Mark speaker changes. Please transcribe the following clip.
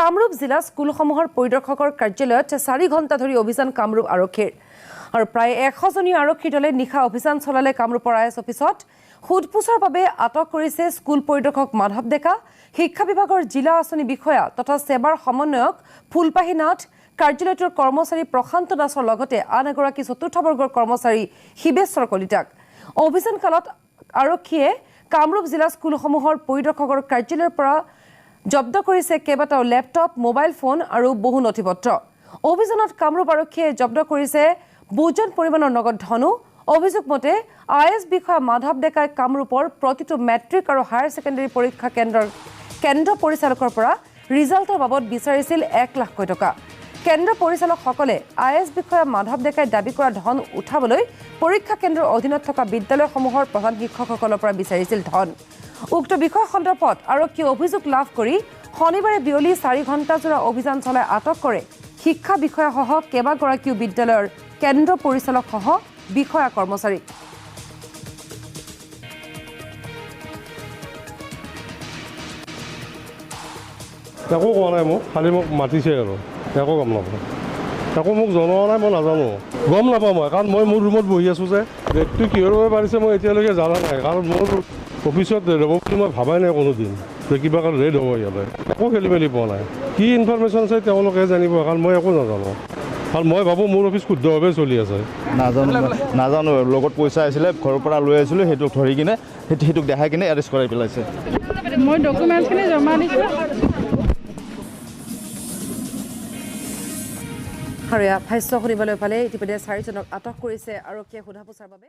Speaker 1: কামৰূপ জিলা স্কুলসমূহৰ পৰিদৰ্শকৰ কাৰ্যালয়ত 4 ঘণ্টা ধৰি অভিযান কামৰূপ আৰক্ষীৰ আৰু প্ৰায় 100 জনীয়া আৰক্ষীৰ দলে নিশা অভিযান চলালে কামৰূপৰ I S অফিচত। সোধপোছৰ বাবে আটক কৰিছে স্কুল পৰিদৰ্শক মাধৱ ডেকা, শিক্ষা বিভাগৰ জিলা আঁচনি বিষয়া তথা সেৱাৰ সমন্বয়ক ফুলপাহী নাথ, কাৰ্যালয়টোৰ কৰ্মচাৰী প্ৰশান্ত দাসৰ লগতে আন এগৰাকী চতুৰ্থ বৰ্গৰ কৰ্মচাৰী শিৱেশ্বৰ কলিতাক। অভিযানকালত আৰক্ষীয়ে কামৰূপ জিলা স্কুলসমূহৰ পৰিদৰ্শকৰ কাৰ্যালয়ৰ পৰা জব্দ কৰিছে কেইবাটাও লেপটপ, মোবাইল ফোন আৰু বহু নথিপত্ৰ। অভিযানত কামৰূপ আৰক্ষীয়ে জব্দ কৰিছে বুজন পৰিমাণৰ নগদ ধনো। অভিযোগ মতে I S বিষয়া মাধৱ ডেকাই কামৰূপৰ প্ৰতিটো মেট্ৰিক আৰু হায়াৰ ছেকেণ্ডেৰী পৰীক্ষা কেন্দ্ৰৰ কেন্দ্ৰ পৰিচালকৰ পৰা ৰিজাল্টৰ বাবদ বিচাৰিছিল 1 লাখকৈ টকা। কেন্দ্ৰ পৰিচালকসকলে I S বিষয়া মাধৱ ডেকাই দাবী কৰা ধন উঠাবলৈ পৰীক্ষা কেন্দ্ৰৰ অধীনত থকা বিদ্যালয়সমূহৰ প্ৰধান শিক্ষকসকলৰ পৰা বিচাৰিছিল ধন। উক্ত বিষয় সন্দৰ্ভত আৰক্ষীয়ে অভিযোগ লাভ কৰি শনিবাৰে বিয়লি 4 ঘণ্টাজোৰা অভিযান চলাই আটক কৰে শিক্ষা বিষয়াসহ কেইবাগৰাকীও বিদ্যালয়ৰ কেন্দ্ৰ পৰিচালকসহ বিষয়া কৰ্মচাৰী।
Speaker 2: একো কোৱা নাই মোক, খালি মোক মাতিছে আৰু একো গম নাপাওঁ, একো মোক জনোৱা নাই, মই নাজানো, গম নাপাওঁ মই, কাৰণ মই মোৰ ৰুমত বহি আছোঁ যে ৰেটটো কিহৰ বাবে বাঢ়িছে মই এতিয়ালৈকে জনা নাই, কাৰণ মোৰ অফিচত ৰেড হ'ব বুলি মই ভবাই নাই কোনোদিন যে কিবা কাৰণ ৰেড হ'ব। ইয়াতে একো খেলি মেলি পোৱা নাই, কি ইনফৰমেশ্যন আছে তেওঁলোকে জানিব, কাৰণ মই একো নাজানো, কাৰণ মই ভাবোঁ মোৰ অফিচ শুদ্ধভাৱে চলি আছে।
Speaker 3: নাজানো, লগত পইচা আছিলে, ঘৰৰ পৰা লৈ আহিছিলোঁ, সেইটোক ধৰি কিনে সেইটোক দেখাই কিনে এৰেষ্ট কৰাই পেলাইছে।
Speaker 4: মই ডকুমেণ্টছখিনি জমা দিছোঁ।
Speaker 1: আৰু ভাষ্য শুনিবলৈ পালে ইতিমধ্যে 4জনক আটক কৰিছে আৰক্ষীয়ে সোধা পোছাৰ বাবে।